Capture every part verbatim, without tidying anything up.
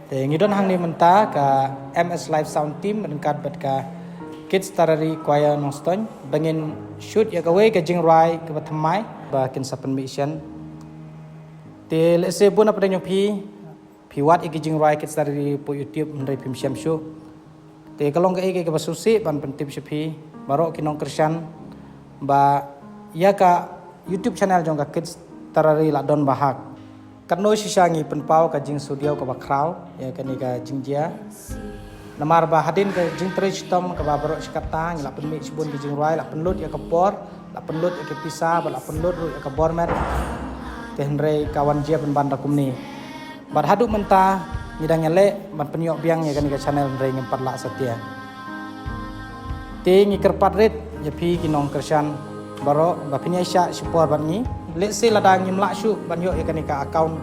Te ngi don hangne mynta ka M S Live Sound Team ryngkat bad ka Kids Tarari Choir Nongstoiñ ba ngin shoot ïa kawei ka jingrwai kaba thymmai ba kin sa pynmih shen. Te lehse bun na pdeng jong phi phi wad ïa ki jingrwai Kids Tarari hapoh YouTube hynrei phim shem shuh. Te ka long kaei kaei kaba sngewsih ban pyntip sha phi baroh ki nongkyrshan ba ïa ka YouTube channel jong ka Kids Tarari la don ba hak. Katno shisha ngi pynpaw ka jingsngewdiaw kaba khraw ïa kane ka jingjia. Namar ba hadien ka jingtrei shitom kaba baroh shi katta ngi la pynmih shibun ki jingrwai, la pynlut ïa ka por, la pynlut ïa ka pisa, ba la pynlut ruh ïa ka bor met. Te hynrei ka wan jia pynban da kumne. Bad haduh mynta ngi dang ïaleh ban pynïoh biang ïa kane ka channel hynrei ngim pat lah satia. Te ngi kyrpad rit ïa phi ki nongkyrshan baroh ba phin ïaishah shipor bad ngi. Lehse lada ngim lah shuh ban ïoh ïa kane ka account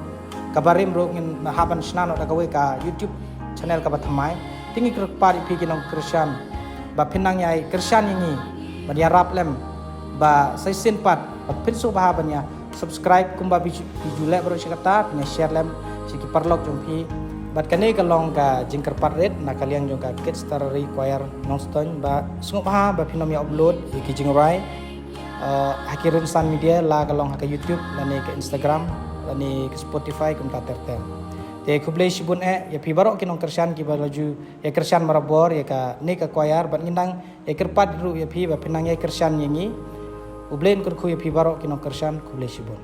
kaba rim ruh ngin hap ban shna noh da kawei ka YouTube channel kaba thymmai. Te ngi kyrpad ïa phi ki nongkyrshan ba phin nang ïai kyrshan ïa ngi ban ïarap lem ba sa shisien pat ba phin sngewbha ban ïa subscribe kumba phi ju leh baroh shi katta, phin ïa share lem sha ki paralok jong phi. Bad kane ka long ka jingkyrpad rit na ka liang jong ka Kids Tarari Choir Nongstoiñ ba sngewbha ba phin nym ïa upload ïa ki jingrwai ha ki rynsan media, la ka long ha ka YouTube lane ka Instagram lane ka Spotify kumta ter ter. Te khublei shibun eh ïa phi baroh ki nongkyrshan kiba la ju ïa kyrshan marabor ïa kane ka choir bad ngin nang ïa kyrpad ruh ïa phi ba phin nang ïa kyrshan ïa ngi. U Blei un kyrkhu ïa phi baroh ki nongkyrshan, khublei shibun.